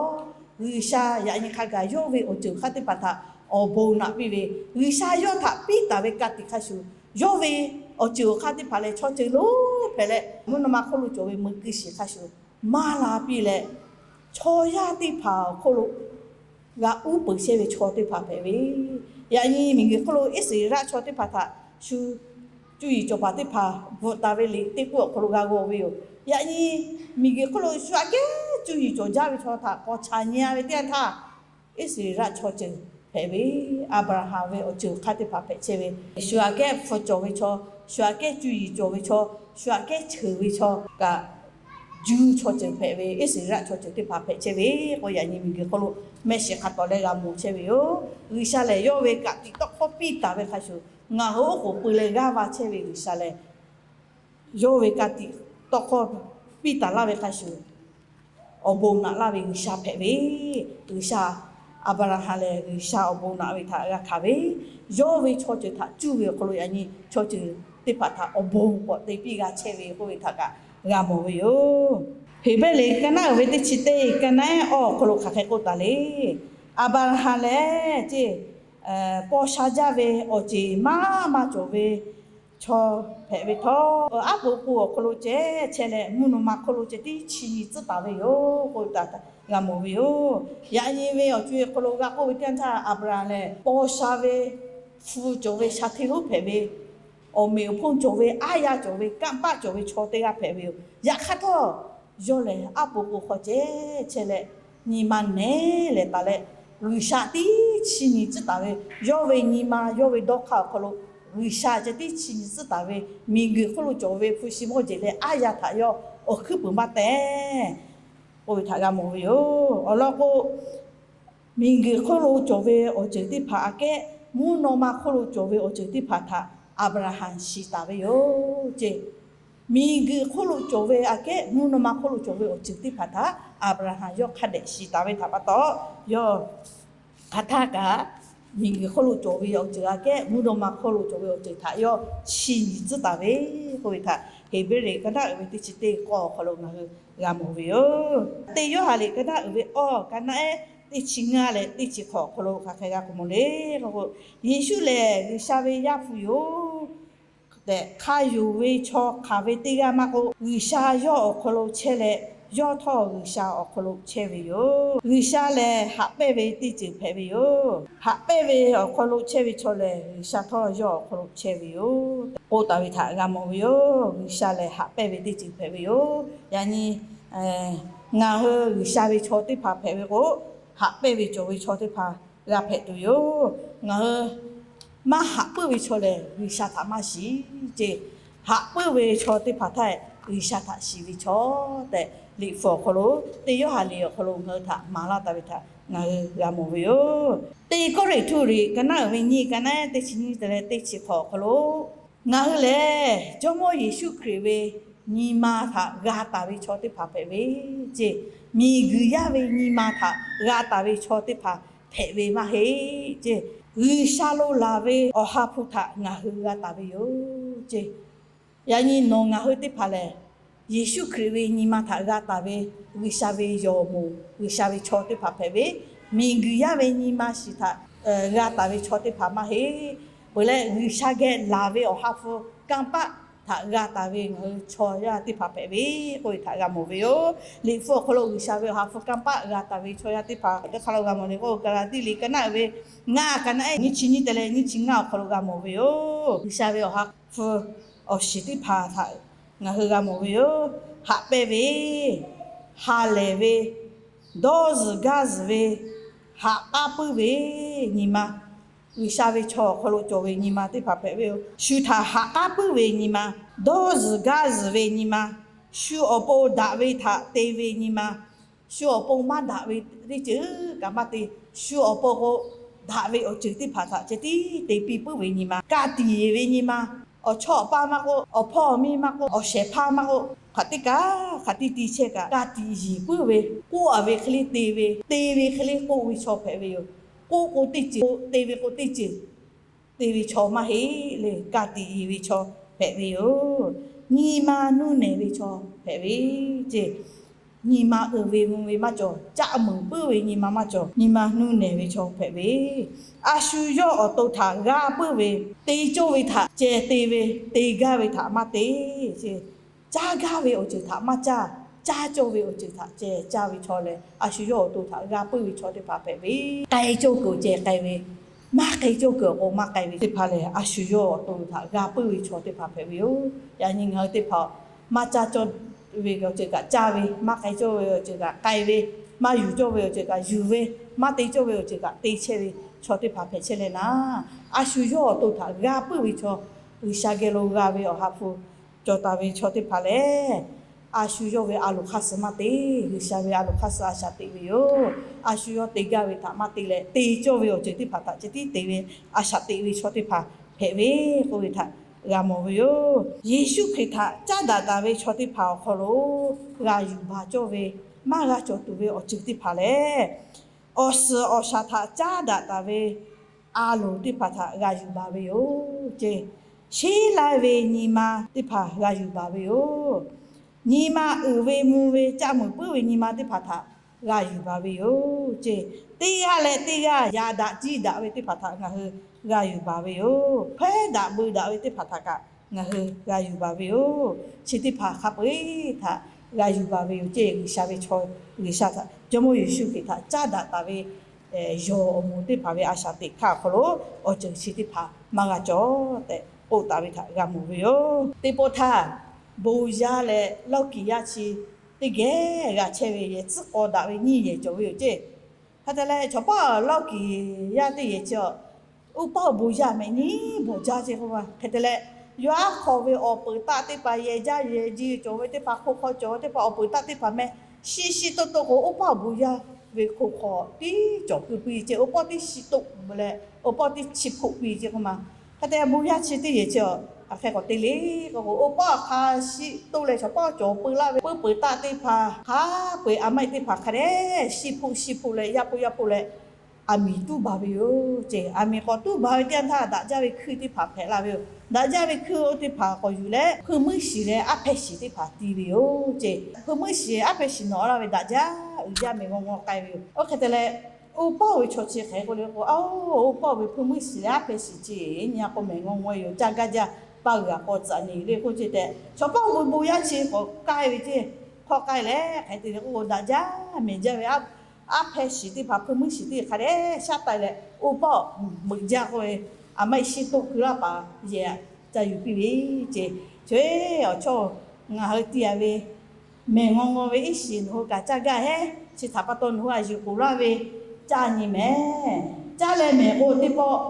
G'uiˬsha yaꞈ nyi hk'a gaˬ yawˇ ve awˬ ceuˬ awˬ hk'aˇ teˇ hpaˍ htaꞈ awˬ bon naꞈ piˇ ve, G'uiˬsha yawˇ htaꞈ piˇ taˍ ve ka tiꞈ hk'a shuˍ, yawˇ ve awˬ ceuˬ awˬ hk'aˇ teˇ hpaˍ leh chaw ceuˬ lonˉ hpehꞈ leh, mvuhˇ naw ma hk'oˆ lo cawˬ ve meuꞈ keu shiˍ hk'a shuˍ maˇ la piˇ leh, chaw yaˇ teˇ hpaˍ awˬ hk'oˆ lo g'a uˉ peunˍ chehˇ ve chaw teˇ hpaˍ hpehꞈ ve. Yaꞈ nyi miˬguiˬ hk'oˆ lo Iˉsaˍreˍlaˆ chaw teˇ hpaˍ htaꞈ shu cuˇ yiˍ cawˬ paˍ teˇ hpaˍ bvuhꞈ taˍ ve liꞈ teˇ k'oˆ awˬ hk'aw lo g'a g'aw ve yoˬ. Yaꞈ nyi miˬguiˬ hk'oˆ lo shu aꞈ kehˉ cuˇ yiˍ cawˬ jaˇ ve chaw htaꞈ k'awꞈ chaꞈ nyi-a ve teˇ yanˇ htaˇ, Iˉsaˍreˍlaˆ chaw ceuˬ hpehꞈ ve, Aˍbraˍhanˍ ve awˬ ceuˬ awˬ hk'aˇ teˇ hpaˍ hpehꞈ chehˇ ve, shu aꞈ kehˉ hpu cawˬ ve chaw, shu aꞈ kehˉ cuˇ yiˍ cawˬ ve chaw, shu aꞈ kehˉ cheuˬ ve chaw kaꞈ, Juˇ chaw ceuˬ hpehꞈ ve, Iˉsaˍreˍlaˆ chaw ceuˬ teˇ hpaˍ hpehꞈ chehˇ ve k'o, yaꞈ nyi miˬguiˬ hk'oˆ lo mehˆ shiˍ hk'a tawˍ leh g'a mawˬ chehˇ ve yoˬ. G'uiˬsha lehˬ, yawˇ ve ka tiꞈ tawˇ hkawˇ piˇ taˍ ve hk'a shuˍ, ngaˬ hui oˉ k'oˍ pui leh g'aˇ va chehˇ ve G'uiˬsha lehˬ, yawˇ ve ka tiꞈ tawˇ hkawˇ piˇ taˍ laˇ ve hk'a shuˍ, awˬ bon naꞈ laˇ ve G'uiˬsha hpehꞈ ve. G'uiˬsha, Aˍbraˍhanˍ lehˬ G'uiˬsha awˬ bon naꞈ ve htaꞈ g'a hkanˍ ve, yawˇ ve chaw ceuˬ htaꞈ cuˇ ve awˬ hk'aw lo yaꞈ nyi chaw ceuˬ teˇ hpaˍ htaꞈ awˬ bon k'awꞈ te piˇ g'a chehˇ ve k'oˆ ve htaꞈ kaꞈ g'a mawˬ ve yoˬ. Heˍbrehˇ liꞈ ka naˉ uiˍ ve teˇ chi teˇ, ka naˉ ehˉ awˬ hk'aw lo hk'aˬ hk'e k'oˆ taˍ le. Aˍbraˍhanˍ lehˬ ceˇ, paw sha jaˇ ve awˬ ceˬ maˇ maˇ cawˬ ve chaw hpehꞈ ve htawˇ, aˉ po k'o awˬ hk'aw lo ceh chehˇ leh, mvuhˇ naw ma hk'oˆ lo ceh tiˉ chi nyi tcuhˉ taˍ ve yoˬ k'oˆ ve htaꞈ g'a mawˬ ve yoˬ. Yaꞈ nyi ve awˬ co-e hk'aw lo g'a k'oˆ ve teˇ yanˇ htaˇ, Aˍbraˍhanˍ lehˬ paw sha ve, hpu cawˬ ve sha hteˇ lonˉ hpehꞈ ve, awˬ meꞈ awˬ hponˇ cawˬ ve, aˉ yaˇ cawˬ ve, kanˇ paˆ cawˬ ve chaw teˇ g'aˇ hpehꞈ ve yoˬ. Yaꞈ hk'aˇ htawˇ, yawˇ lehˬ aˉ po k'o hk'aw ceh chehˇ leh, nyi ma nehˉ lehˍ taˍ leh, G'uiˬsha tiˉ chi nyi tcuhˉ taˍ ve, yawˇ ve nyi ma, yawˇ ve dawˇ hk'aˇ awˬ hk'aw lo G'uiˬsha ceh tiˉ chi nyi tcuhˉ taˍ ve, miˬguiˬ hk'oˆ lo cawˬ ve hpu shi mawˇ jeˬ leh aˉ yaˇ htaꞈ yawˇ awˬ hkuiˉ puiˍ maˇ teh k'oˆ ve htaꞈ g'a mawˬ ve yoˬ. Awˬ lawn k'o, miˬguiˬ hk'oˆ lo cawˬ ve awˬ ceuˬ teˇ hpaˍ aꞈ kehˉ mvuhˇ naw ma hk'oˆ lo cawˬ ve awˬ ceuˬ teˇ hpaˍ htaꞈ Aˍbraˍhanˍ shiˍ taˍ ve yoˬ ceˇ. Miˬguiˬ hk'oˆ lo cawˬ ve aꞈ kehˉ mvuhˇ naw ma hk'oˆ lo cawˬ ve awˬ ceuˬ teˇ hpaˍ htaꞈ Aˍbraˍhanˍ yawˇ hk'a dehꞈ shiˍ taˍ ve htaꞈ pa taw, yawˇ hk'aˬ htaˇ kaꞈ miˬguiˬ hk'oˆ lo cawˬ ve awˬ ceuˬ aꞈ kehˉ mvuhˇ naw ma hk'oˆ lo cawˬ ve awˬ ceuˬ htaꞈ yawˇ chi nyi tcuhˉ taˍ ve k'oˆ ve htaꞈ Heˍbrehˇ liꞈ ka naˉ uiˍ ve teˇ chi teˇ k'awˇ awˬ hk'aw lo ngaˬ hui g'a mawˬ ve yoˬ. Teˇ Yoˇhanˬ liꞈ ka naˉ uiˍ ve awˇ ka naˉ ehˉ teˇ chi ngaˇ leh teˇ chi hk'awꞈ awˬ hk'aw lo hk'aˬ hk'e g'a k'oˆ mawˬ le k'o, Yeˍsuˆ lehˬ G'uiˬsha ve Yaˇ hpu yoˬ tehꞈ hk'a yonˍ ve chaw hk'aˬ ve teˇ g'aˇ maˇ k'oˆ, G'uiˬsha yawˇ awˬ hk'aw lo chehˇ leh, yawˇ htawˇ G'uiˬsha awˬ hk'aw lo chehˇ ve yoˬ. G'uiˬsha lehˬ haꞈ pehnˇ ve teˇ ceuˬ hpehꞈ ve yoˬ. Haꞈ pehnˇ ve awˬ hk'aw lo chehˇ ve chaw lehˬ, G'uiˬsha htawˇ yawˇ awˬ hk'aw lo chehˇ ve yoˬ tehꞈ k'oˆ taˍ ve htaꞈ g'a mawˬ ve yoˬ. G'uiˬsha lehˬ haꞈ pehnˇ ve teˇ ceuˬ hpehꞈ ve yoˬ. Yaꞈ nyi ngaˬ hui G'uiˬsha ve chaw teˇ hpaˍ hpehꞈ ve k'o, haꞈ pehnˇ ve cawˬ ve chaw teˇ hpaˍ g'a hpehꞈ tuˬ yoˬ. Ngaˬ hui maˇ haꞈ puiˉ ve chaw lehˬ, G'uiˬsha htaꞈ maˇ shiˍ ceˇ. Haꞈ puiˉ ve chaw teˇ hpaˍ htaˇ, G'uiˬsha htaꞈ shiˍ ve chaw tehꞈ, Liꞈ hpu awˬ hk'aw lo, teˇ Yoˇhanˬ liꞈ awˬ hk'aw lo ngaˬ hui htaꞈ maˍ laˇ taˍ ve htaꞈ ngaˬ hui g'a mawˬ ve yoˬ. Teˇ Kawˇrenˍhtuˆ liꞈ ka naˉ uiˍ ve nyiˇ ka naˉ ehˉ teˇ chi nyiˇ leh teˇ chi hk'awꞈ awˬ hk'aw lo, ngaˬ hui lehˬ Jawˇmawˇ Yeˍsuˆ Hkriꞈ ve nyi ma htaꞈ g'a taˍ ve chaw teˇ hpaˍ hpehꞈ ve ceˇ. Miˬguiˬ yaˇ ve nyi ma htaꞈ g'a taˍ ve chaw teˇ hpaˍ hpehꞈ ve maˇ heˆ ceˇ. G'uiˬsha lo laˬ ve Awˬ ha hpu htaꞈ ngaˬ hui g'a taˍ ve yoˬ ceˇ. Yaꞈ nyi nawˬ ngaˬ hui teˇ hpaˍ lehˬ, Yeˍsuˆ Hkriꞈ ve nyi ma htaꞈ g'a taˍ ve G'uiˬsha ve yawˬ moˍ, G'uiˬsha ve chaw teˇ hpaˍ hpehꞈ ve, miˬguiˬ yaˇ ve nyi ma shiˍ htaꞈ g'a taˍ ve chaw teˇ hpaˍ maˇ heˆ. Peuˬ leh, G'uiˬsha geh laˬ ve Awˬ ha hpu kanˇ paˆ htaꞈ g'a taˍ ve ngaˬ hui chaw yaˇ teˇ hpaˍ hpehꞈ ve k'oˆ ve htaꞈ g'a mawˬ ve yoˬ. Liꞈ hpu awˬ hk'aw lo G'uiˬsha ve Awˬ ha hpu kanˇ paˆ g'a taˍ ve chaw yaˇ teˇ hpaˍ hk'aˬ hk'e lo g'a mawˬ le k'o, Gaˍlaˍtiˆ liꞈ ka naˉ uiˍ ve ngaˇ ka naˉ ehˉ nyiˇ chi nyiˇ te leh nyiˇ chi ngaˇ awˬ hk'aw lo g'a mawˬ ve yoˬ. G'uiˬsha ve Awˬ ha hpu awˬ shiˍ teˇ hpaˍ htaꞈ ngaˬ hui g'a mawˬ ve yoˬ. Haꞈ pehnˇ ve, ha lehˬ ve, dawˇ zuhˬ gaˇ zuhˬ ve, haꞈ k'aˉ puiˉ ve nyi ma, G'uiˬsha ve chaw awˬ hk'aw lo cawˬ ve nyi ma teˇ hpaˍ hpehꞈ ve yoˬ. Shu htaꞈ haꞈ k'aˉ puiˉ ve nyi ma, dawˇ zuhˬ gaˇ zuhˬ ve nyi ma, shu awˬ pon daꞈ ve htaꞈ te ve nyi ma, shu awˬ pon maˇ daꞈ ve teˇ ceuˬ kaꞈ maˇ te, shu awˬ pon k'o daꞈ ve awˬ ceuˬ teˇ hpaˍ htaꞈ ceh tiˉ te piˇ puiˉ ve nyi ma, ka tiꞈ yeˬ ve nyi ma, awˬ chawˇ awˬ paˇ maˇ k'oˆ, awˬ hpawˇ awˬ miˇ maˇ k'oˆ, awˬ shehˍ hpaˇ maˇ k'oˆ, hk'aˬ teˇ kaꞈ hk'aˬ tiˇ tiˇ chehˇ kaꞈ ka tiꞈ yeˬ puiˉ ve, k'oˆ a ve hk'e le te ve, te ve hk'e le k'oˆ ve chaw hpehꞈ ve yoˬ. K'oˆ k'o teˇ ceuˬ, te ve k'o teˇ ceuˬ, te ve chaw maˇ heˆ le. Ka tiꞈ yeˬ ve chaw hpehꞈ ve yoˬ. Nyi ma nuˇ nehˬ ve chaw hpehꞈ ve ceˇ. Nyi ma uiˍ ve mvuh ve maˇ cawˬ, caˆ muiˬ puiˉ ve nyi ma maˇ cawˬ, nyi ma nuˇ nehˬ ve chaw hpehꞈ ve, a shu yawˇ awˬ to htaꞈ g'a puiˉ ve, te cawˇ ve htaꞈ ceh te ve, te gaˇ ve htaꞈ maˇ te ceˇ. Caˇ gaˇ ve awˬ ceuˬ htaꞈ maˇ caˇ, caˇ cawˇ ve awˬ ceuˬ htaꞈ ceh caˇ ve chaw lehˬ, a shu yawˇ awˬ to htaꞈ g'a puiˉ ve chaw teˇ hpaˍ hpehꞈ ve, k'ai cawˇ kuiˬ ceh k'ai ve, maˇ k'ai cawˇ kuiˬ awˬ k'o maˇ k'ai ve teˇ hpaˍ lehˬ, a shu yawˇ awˬ to htaꞈ g'a puiˉ ve chaw teˇ hpaˍ hpehꞈ ve yoˬ. Yaꞈ nyi ngaˬ hui teˇ hpaˍ maˇ caˇ cawˇ ve awˬ ceuˬ kaꞈ caˇ ve, maˇ k'ai cawˇ ve awˬ ceuˬ kaꞈ k'ai ve, maˇ yuˬ cawˇ ve awˬ ceuˬ kaꞈ yuˬ ve, maˇ te cawˇ ve awˬ ceuˬ kaꞈ te chehˇ ve chaw teˇ hpaˍ hpehꞈ chehˇ leh naˍ, a shu yawˇ awˬ to htaꞈ g'a puiˉ ve chaw, G'uiˬsha geh lo g'a ve Awˬ ha hpu cawˬ taˍ ve chaw teˇ hpaˍ lehˬ, a shu yawˇ ve a loˍ hk'aˇ suh maˇ te, G'uiˬsha ve a loˍ hk'aˇ suh a shaꞈ teꞈ ve yoˬ. A shu yawˇ te gaˇ ve htaꞈ maˇ te leh, te cawˇ ve awˬ ceuˬ teˇ hpaˍ htaꞈ ceh tiˉ te ve, a shaꞈ teꞈ ve chaw teˇ hpaˍ hpehꞈ ve k'oˆ ve htaꞈ g'a mawˬ ve yoˬ. Yeˍsuˆ Hkriꞈ htaꞈ caˉ daꞈ taˍ ve chaw teˇ hpaˍ awˬ hk'aw lo g'a yuˬ baˬ cawˇ ve, maˇ g'a cawˬ tuˬ ve awˬ ceuˬ teˇ hpaˍ lehˬ, awˬ suhˍ awˬ shaˍ htaꞈ caˉ daꞈ taˍ ve a loˍ teˇ hpaˍ htaꞈ g'a yuˬ baˬ ve yoˬ ceˇ. Sheˉ laiˇ ve nyi ma teˇ hpaˍ g'a yuˬ baˬ ve yoˬ. Nyi ma uiˍ ve mvuh ve caˆ muiˬ puiˉ ve nyi ma teˇ hpaˍ htaꞈ g'a yuˬ baˬ ve yoˬ ceˇ. Teˇ g'aˇ leh teˇ g'aˇ yaꞈ daꞈ ciˇ daꞈ ve teˇ hpaˍ htaꞈ ngaˬ hui g'a yuˬ baˬ ve yoˬ. Hkawehˉ daꞈ beu daꞈ ve teˇ hpaˍ htaꞈ kaꞈ ngaˬ hui g'a yuˬ baˬ ve yoˬ. Chi teˇ hpaˍ hk'a peu-eˬ htaꞈ g'a yuˬ baˬ ve yoˬ ceˇ. G'uiˬsha ve chaw, G'uiˬsha htaꞈ, Jawˇmawˇ Yeˍsuˆ Hkriꞈ htaꞈ caˉ daꞈ taˍ ve yawˬ awˬ moˍ teˇ hpaˍ ve a shaꞈ teꞈ hk'aˇ awˬ hk'aw lo awˬ ceuˬ chi teˇ hpaˍ maˇ g'a cawˬ tehꞈ k'oˆ taˍ ve htaꞈ g'a mawˬ ve yoˬ. Teˇ pawˆ htaˇ, bon yaˇ leh lawˇ kiˍ yaˇ chi teˇ geh g'a chehˇ ve yehˬ tcuhˉ k'aw daꞈ ve nyiˇ yehˬ cawˬ ve yoˬ ceˇ. Hk'e te leh, chaw paˉ lawˇ kiˍ yaˇ teˇ yehˬ chi a, oˇ paˆ awˬ bon yaˇ mehˍ nyiˇ bawˬ jaˇ ceˇ k'oˆ ma. Hk'e te leh, yawˇ aˉ hk'aw ve awˬ peuˬ taˆ teˇ hpaˍ, yehˬ jaˇ yehˬ ji cawˬ ve teˇ hpaˍ, hk'oˆ hk'aw cawˬ ve teˇ hpaˍ, awˬ peuˬ taˆ teˇ hpaˍ meh shiˆ shiˆ toˆ toˆ k'o, oˇ paˆ awˬ bon yaˇ ve hk'oˆ hk'aw tiˉ cawˬ keu piˇ ceˇ. Oˇ paˆ tiˉ shiˆ toˆ leh, oˇ paˆ tiˉ chi hpoˆ piˇ ceˇ k'oˆ ma. Hk'e te bon yaˇ chi teˇ yehˬ chi a, aˬ hk'e k'awꞈ te le k'o k'o, oˇ paˆ hk'a shiˆ toˆ leh chaw paˉ cawˬ peu laˇ ve peuˬ peuˬ taˆ teˇ hpaˍ, hk'a peu-eˬ a maˆ teˇ hpaˍ hk'a dehꞈ shiˆ hpoˆ shiˆ hpoˆ leh, yaˇ hpoˆ yaˇ hpoˆ leh, aˬ miˍ tuˉ baˬ ve yoˬ ceˇ. Aˬ miˍ k'awꞈ tuˉ baˬ ve teˇ yanˇ htaˇ, daꞈ jaˇ ve hkuiˇ teˇ hpaˍ hpehꞈ la ve yoˬ. Daꞈ jaˇ ve hkuiˇ oˇ teˇ hpaˍ k'awꞈ yuˬ leh, hpui meuˇ shiˍ leh aˉ hpehˇ shiˍ teˇ hpaˍ ti ve yoˬ ceˇ. Hpui meuˇ shiˍ aˉ hpehˇ shiˍ nawꞈ laˇ ve daꞈ jaˇ uiˍ jaˇ mehˍ ngawˇ ngawˇ k'ai ve yoˬ. Oˇ hk'e te leh, oˇ paˆ ve chaw chi hk'e k'oˆ le k'o, oˇ paˆ ve hpui meuˇ shiˍ leh aˉ hpehˇ shiˍ chi nyi a k'o mehˍ ngawˇ ngawˇ yoˬ, caˇ gaˇ jaˇ, paˇ g'uiˬ a k'aw tcuhꞈ nyi le k'oˆ ceˇ tehꞈ, chaw paˆ awˬ bon bon yaˇ chi k'awꞈ k'ai ve ceˇ. Hk'awꞈ k'ai leh hk'e te le k'o, daꞈ jaˇ mehˍ jaˇ ve aˉ hpehˇ shiˍ teˇ hpaˍ, hpui meuˇ shiˍ teˇ hk'a dehꞈ shaˉ taˆ leh, oˇ paˆ meuꞈ jaˇ k'oˆ ve, aˬ maˆ shiˆ toˆ keu laˇ paˍ yehˬ ca yuˬ piˇ ve ceˇ. Chi awˬ chawˇ ngaˬ hui ti a ve mehˍ ngawˇ ngawˇ ve iˉ shiˍ nawˬ hui kaꞈ caˇ gaˇ heˉ. Chi htaꞈ pa taw nawˬ hui a yuˬ k'oˍ laˇ ve caˇ nyi mehˍ. Caˇ leh mehˍ k'o, teˇ pawˆ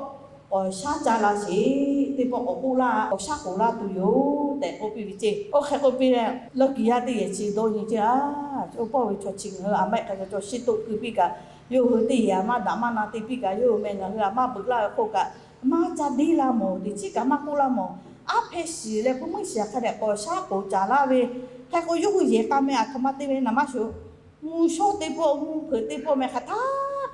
k'awꞈ shaˉ caˇ la sheˍ, teˇ pawˆ k'awꞈ k'oˆ laˇ, k'awꞈ shaˉ k'oˍ laˇ tuˬ yoˬ tehꞈ k'oˆ piˇ ve ceˇ. Oˇ hk'e k'oˆ piˇ leh, lawˇ kiˍ yaˇ teˇ yehˬ chi dawˇ nyi ceˇ a, oˇ paˆ ve chaw chi ngaˬ hui a maˆ hk'a ca caw shiˆ toˆ keu piˇ kaꞈ, yawˇ hui teˇ yehˬ a maˇ daꞈ maˇ na te piˇ kaꞈ, yawˇ hui meh ngaˬ hui a maˇ beuꞈ laˇ ve k'oˆ kaꞈ, maˇ caˇ deˇ laˇ mawˬ, teˇ chiˉ kaꞈ maˇ k'oˆ laˇ mawˬ. Aˉ hpehˇ shiˍ leh hpui meuˇ shiˍ hk'a dehꞈ k'awꞈ shaˉ k'oˍ caˍ laˇ ve, hk'e k'o yawˇ hui yehˬ k'a meh aˬ htoꞈ ma te ve naˍ maˇ shuˍ, mvuhˇ shawˉ teˇ pawˆ, mvuhˇ hpeuꞈ teˇ pawˆ meh hk'aˬ htaˇ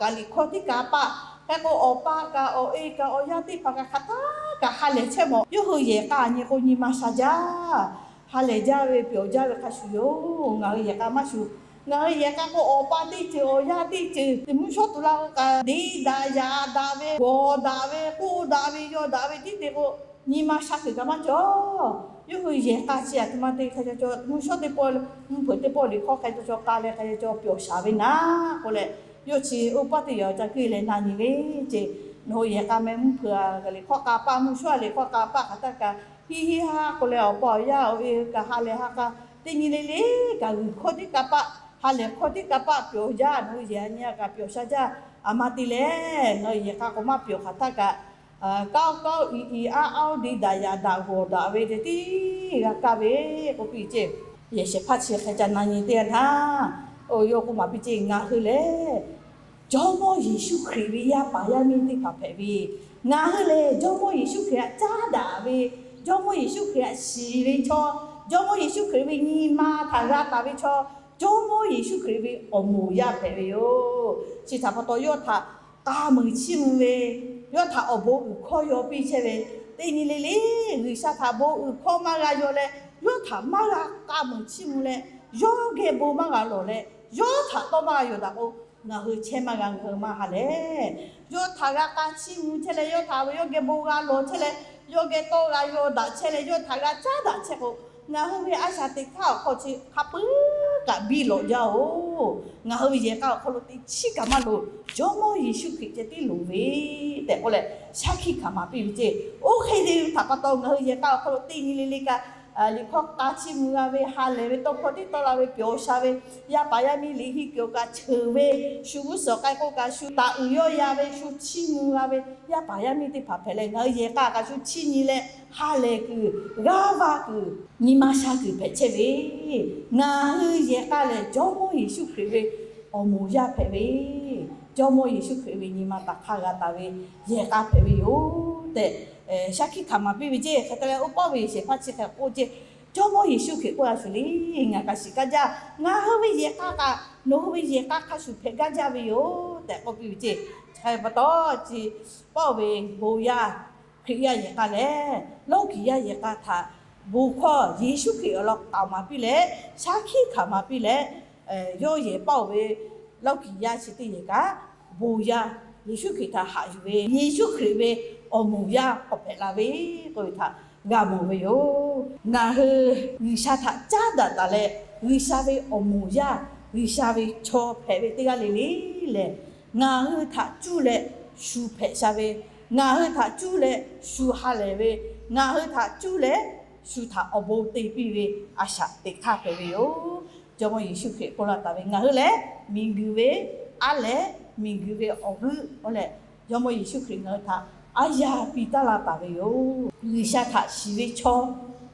kaꞈ liꞈ hkawˇ tiˉ ka paˆ, hk'e k'o awˬ pa kaꞈ awˬ e kaꞈ awˬ yaˇ teˇ hpaˍ kaꞈ hk'aˬ htaˇ kaꞈ ha lehˬ chehˇ mawˬ. Yawˇ hui yehˬ k'a nyi k'o nyi ma sha jaˇ, ha lehˬ jaˇ ve pyawˬ jaˇ ve hk'a shuˍ yoˬ. Ngaˬ hui yehˬ k'a maˇ shuˍ. Ngaˬ hui yehˬ k'a k'o awˬ pa teˇ ceuˬ awˬ yaˇ teˇ ceuˬ, mvuhˇ shawˉ tu la k'o kaꞈ deˇ daꞈ yaꞈ daꞈ ve, gawˬ daꞈ ve, k'oˆ daꞈ ve, yaw daꞈ ve tiˉ te k'o, nyi ma sha kuiˬ kaꞈ maˇ cawˬ. Yawˇ hui yehˬ k'a chi aˬ htoꞈ ma te hk'a ca caw, mvuhˇ shawˉ teˇ pawˆ, mvuhˇ hpeuꞈ teˇ pawˆ liꞈ hkawˇ hk'a ca caw k'a leh hk'a ca caw pyawˬ shaˍ ve naˉ k'oˆ leh, yawˇ chi oˇ paˆ teˇ yehˬ ca keu leh na nyi ve ceˇ. Nawˬ hui yehˬ k'a meh mvuhˇ hpeuꞈ a liꞈ hkawˇ k'a paˆ, mvuhˇ shawˉ a liꞈ hkawˇ k'a paˆ hk'aˬ htaˇ kaꞈ, hiˆ hiˆ haˉ k'oˆ leh awˬ pa awˬ yaˇ awˬ e kaꞈ ha lehˬ ha k'a, teˇ nyi le le kaꞈ g'uiˬ hkawˇ tiˉ ka paˆ, ha lehˬ hkawˇ tiˉ ka paˆ pyawˬ jaˇ. Nawˬ hui yehˬ a nyi a kaꞈ pyawˬ sha jaˇ. Aˬ ma te leh ngaˬ hui yehˬ k'a k'o maˇ pyawˬ hk'aˬ htaˇ kaꞈ, kaoˆ kaoˆ iˉ iˉ aˉ aˉ deˇ daꞈ yaꞈ daꞈ g'awˬ daꞈ ve te tiˉ g'a kaˇ ve k'oˆ piˇ ceˇ. Yehˬ shehˍ hpaˇ chi hk'e ca na nyi teˇ yanˇ htaˇ, oˇ yawˇ k'oˆ maˍ piˇ ceˇ, ngaˬ hui lehˬ Jawˇmawˇ Yeˍsuˆ Hkriꞈ ve yaˇ paˍ yaˇ miˇ teˇ hpaˍ hpehꞈ ve, ngaˬ hui lehˬ Jawˇmawˇ Yeˍsuˆ Hkriꞈ htaꞈ caˉ daꞈ ve, Jawˇmawˇ Yeˍsuˆ Hkriꞈ htaꞈ shiˍ ve chaw, Jawˇmawˇ Yeˍsuˆ Hkriꞈ ve nyi ma htaꞈ g'a taˍ ve chaw, Jawˇmawˇ Yeˍsuˆ Hkriꞈ ve awˬ moˍ yaˇ hpehꞈ ve yoˬ. Chi htaꞈ pa taw yawˇ htaꞈ k'a muiˬ chiˇ mvuh ve, yawˇ htaꞈ awˬ bon uiˍ hkawˇ yaw piˇ chehˇ ve, teˇ nyi le le G'uiˬsha htaꞈ bon uiˍ hkawˇ maˇ g'a yaw leh, yawˇ htaꞈ maˇ g'a k'a muiˬ chiˇ mvuh leh, yawˇ geh bon maˇ g'a lawˬ leh, yawˇ htaꞈ tawˇ maˇ g'a yaw daꞈ k'o, ngaˬ hui chehˇ maˇ g'a, ngaˬ hui maˇ ha lehˬ. Yawˇ htaꞈ g'a k'a chiˇ mvuh chehˇ leh, yawˇ htaꞈ ve yawˇ geh bon g'a lawˬ chehˇ leh, yawˇ geh tawˇ g'a yaw daꞈ chehˇ leh, yawˇ htaꞈ g'a caˉ daꞈ chehˇ k'o, ngaˬ hui ve a shaꞈ teꞈ hk'aˇ awˬ hk'aw chi hk'a peu kaꞈ biˇ lawꞈ jaˇ oˬ. Ngaˬ hui ve yehˬ k'a awˬ hk'aw lo teˇ chiˉ kaꞈ maˇ loˍ, Jawˇmawˇ Yeˍsuˆ Hkriꞈ ceh tiˉ loˍ ve tehꞈ k'oˆ leh, shaˉ hkiˆ hkanˍ maˍ piˇ ve ceˇ. Oˇ hk'e te ve htaꞈ pa taw ngaˬ hui yehˬ k'a awˬ hk'aw lo teˇ nyi le le kaꞈ, liꞈ hkawˇ k'a chiˇ mvuh g'a ve, ha lehˬ ve, tawˇ hkawˇ tiˉ tawˆ la ve, pyawˬ sha ve, yaˇ paˍ yaˇ miˇ liꞈ henˇ kuiˬ awˬ kaꞈ cheuˬ ve, shu g'uˇ suhˍ k'ai k'oˆ kaꞈ shu taˍ uiˍ yawˇ ya ve, shu chiˇ mvuh g'a ve yaˇ paˍ yaˇ miˇ teˇ hpaˍ hpehꞈ leh, ngaˬ hui yehˬ k'a kaꞈ shu chiˇ nyi leh, ha lehˬ kuiˬ, g'aˇ va kuiˬ, nyi ma sha kuiˬ hpehꞈ chehˇ ve, ngaˬ hui yehˬ k'a lehˬ Jawˇmawˇ Yeˍsuˆ Hkriꞈ ve awˬ moˍ yaˇ hpehꞈ ve, Jawˇmawˇ Yeˍsuˆ Hkriꞈ ve nyi ma taꞈ hk'aˇ g'a taˍ ve yehˬ k'a hpehꞈ ve yoˬ tehꞈ, shaˉ hkiˆ hkanˍ maˍ piˇ ve ceˇ. Hk'e te leh, oˇ paˆ ve yehˬ shehˍ hpaˇ chi hk'e k'oˆ ceˇ, Jawˇmawˇ Yeˍsuˆ Hkriꞈ k'oˆ a shuˍ le, ngaˬ kaꞈ shiˍ gaˇ jaˇ. Ngaˬ hui ve yehˬ k'a kaꞈ nawˬ hui ve yehˬ k'a hk'a shuˍ hpehꞈ gaˇ jaˇ ve yoˬ tehꞈ k'oˆ piˇ ve ceˇ. Chi hk'e pa taw, chi paˆ ve bon yaˇ, Hkriꞈ yaˇ yehˬ k'a lehˬ, lawˇ kiˍ yaˇ yehˬ k'a htaꞈ bon hkawˇ Yeˍsuˆ Hkriꞈ awˬ lawn k'aoˍ maˍ piˇ leh, shaˉ hkiˆ hkanˍ maˍ piˇ leh, yawˇ yehˬ paˆ oˬ ve lawˇ kiˍ yaˇ chi teˇ yehˬ kaꞈ, bon yaˇ Yeˍsuˆ Hkriꞈ htaꞈ haꞈ yuˬ ve, Yeˍsuˆ Hkriꞈ ve awˬ moˍ yaˇ k'awꞈ hpehꞈ la ve k'oˆ ve htaꞈ g'a mawˬ ve yoˬ. Ngaˬ hui G'uiˬsha htaꞈ caˉ daꞈ taˍ leh, G'uiˬsha ve awˬ moˍ yaˇ, G'uiˬsha ve chaw hpehꞈ ve teˇ g'aˇ le le lehˬ, ngaˬ hui htaꞈ cuˇ leh shu hpehꞈ sha ve, ngaˬ hui htaꞈ cuˇ leh shu ha lehˬ ve, ngaˬ hui htaꞈ cuˇ leh shu htaꞈ awˬ bon te piˇ ve a shaꞈ teꞈ hk'aˇ hpehꞈ ve yoˬ. Jawˇmawˇ Yeˍsuˆ Hkriꞈ k'oˆ laˇ taˍ ve, ngaˬ hui lehˬ miˬguiˬ ve aˉ lehˬ, miˬguiˬ ve awˬ g'euˆ-oˬ leh, Jawˇmawˇ Yeˍsuˆ Hkriꞈ ngaˬ hui htaꞈ aˉ yaˇ piˇ taˉ laˇ taˍ ve yoˬ. G'uiˬsha htaꞈ shiˍ ve chaw,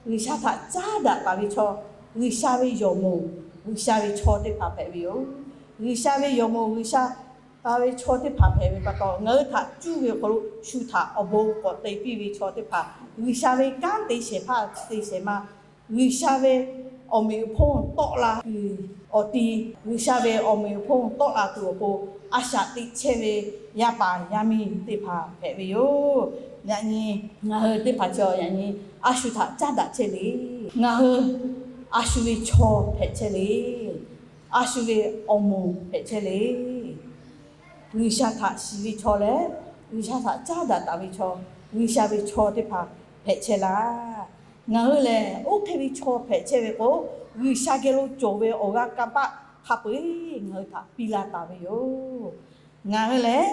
G'uiˬsha htaꞈ caˉ daꞈ taˍ ve chaw, G'uiˬsha ve yawˬ moˍ, G'uiˬsha ve chaw teˇ hpaˍ hpehꞈ ve yoˬ. G'uiˬsha ve yawˬ moˍ, G'uiˬsha ve chaw teˇ hpaˍ hpehꞈ ve pa taw, ngaˬ hui htaꞈ cuˇ ve awˬ hk'aw lo shu htaꞈ awˬ bon k'awꞈ te piˇ ve chaw teˇ hpaˍ, G'uiˬsha ve kanˉ te shehˍ hpaˇ te shehˍ ma, G'uiˬsha ve awˬ meꞈ awˬ hponˇ tawˆ la tuˬ awˬ ti, G'uiˬsha ve awˬ meꞈ awˬ hponˇ tawˆ la tuˬ awˬ pon a shaꞈ teꞈ chehˇ ve yaˇ paˍ yaˇ miˇ teˇ hpaˍ hpehꞈ ve yoˬ. Yaꞈ nyi ngaˬ hui teˇ hpaˍ chi yaꞈ nyi a shu htaꞈ caˉ daꞈ chehˇ le. Ngaˬ hui a shu ve chaw hpehꞈ chehˇ le. A shu ve awˬ moˍ hpehꞈ chehˇ le. G'uiˬsha htaꞈ shiˍ ve chaw leh, G'uiˬsha htaꞈ caˉ daꞈ taˍ ve chaw, G'uiˬsha ve chaw teˇ hpaˍ hpehꞈ chehˇ laˇ. Ngaˬ hui lehˬ, oˇ hk'e ve chaw hpehꞈ chehˇ ve k'o, G'uiˬsha geh lo cawˬ ve awˬ g'aˇ kanˇ paˆ hk'a peu-eˬ ngaˬ hui htaꞈ piˇ laˇ taˍ ve yoˬ. Ngaˬ hui lehˬ,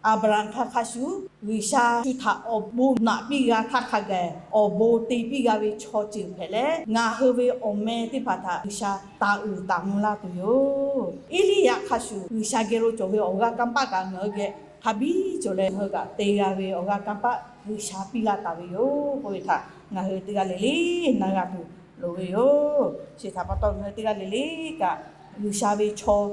Aˍbraˍhanˍ hk'a hk'a shuˍ, G'uiˬsha shu htaꞈ awˬ bon naꞈ piˇ g'a htaˇ hk'a gaˬ awˬ bon te piˇ g'a ve chaw ceuˬ hpehꞈ leh, ngaˬ hui ve awˬ meh teˇ hpaˍ htaꞈ G'uiˬsha taˍ uiˍ taˍ mvuh laˇ tuˬ yoˬ. Eˇliˇyaꞈ hk'a shuˍ, G'uiˬsha geh lo cawˬ ve awˬ g'aˇ kanˇ paˆ kaꞈ ngaˬ hui geh hk'a biˇ cawˬ leh, ngaˬ hui kaꞈ te g'a ve awˬ g'aˇ kanˇ paˆ G'uiˬsha piˇ laˇ taˍ ve yoˬ k'oˆ ve htaꞈ ngaˬ hui teˇ g'aˇ le le na g'a tuˬ loˍ ve yoˬ. Chi htaꞈ pa taw, ngaˬ hui teˇ g'aˇ le le kaꞈ, G'uiˬsha ve chaw,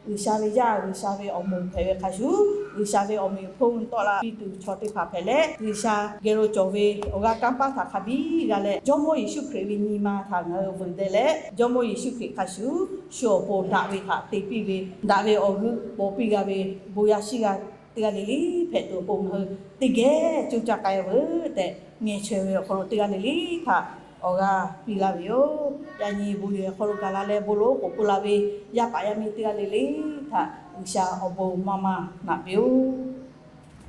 G'uiˬsha ve yaˇ, G'uiˬsha ve awˬ moˍ hpehꞈ ve hk'a shuˍ, G'uiˬsha ve awˬ meꞈ awˬ hponˇ tawˆ la piˇ tuˬ chaw teˇ hpaˍ hpehꞈ leh, G'uiˬsha geh lo cawˬ ve awˬ g'aˇ kanˇ paˆ htaꞈ hk'a biˇ g'a leh, Jawˇmawˇ Yeˍsuˆ Hkriꞈ ve nyi ma htaꞈ ngaˬ hui veuꞈ deh leh, Jawˇmawˇ Yeˍsuˆ Hkriꞈ hk'a shuˍ shu awˬ pon daꞈ ve htaꞈ te piˇ ve, daꞈ ve awˬ g'euˆ paw piˇ g'a ve bon yaˇ shiˉ g'a teˇ g'aˇ le le hpehꞈ tuˬ awˬ pon ngaˬ hui teˇ geh coˇ caˇ k'ai veuˬ tehꞈ, ngeh chaweh ve awˬ hk'aw lo teˇ g'aˇ le le htaꞈ awˬ g'aˇ piˇ laˇ ve yoˬ. Yaꞈ nyi bon yehˬ awˬ hk'aw lo gaˬ la leh bon lonˉ k'oˍ pui la ve yaˇ paˍ yaˇ miˇ teˇ g'aˇ le le htaꞈ G'uiˬsha awˬ bon maˇ maˇ naꞈ piˇ-oˆ.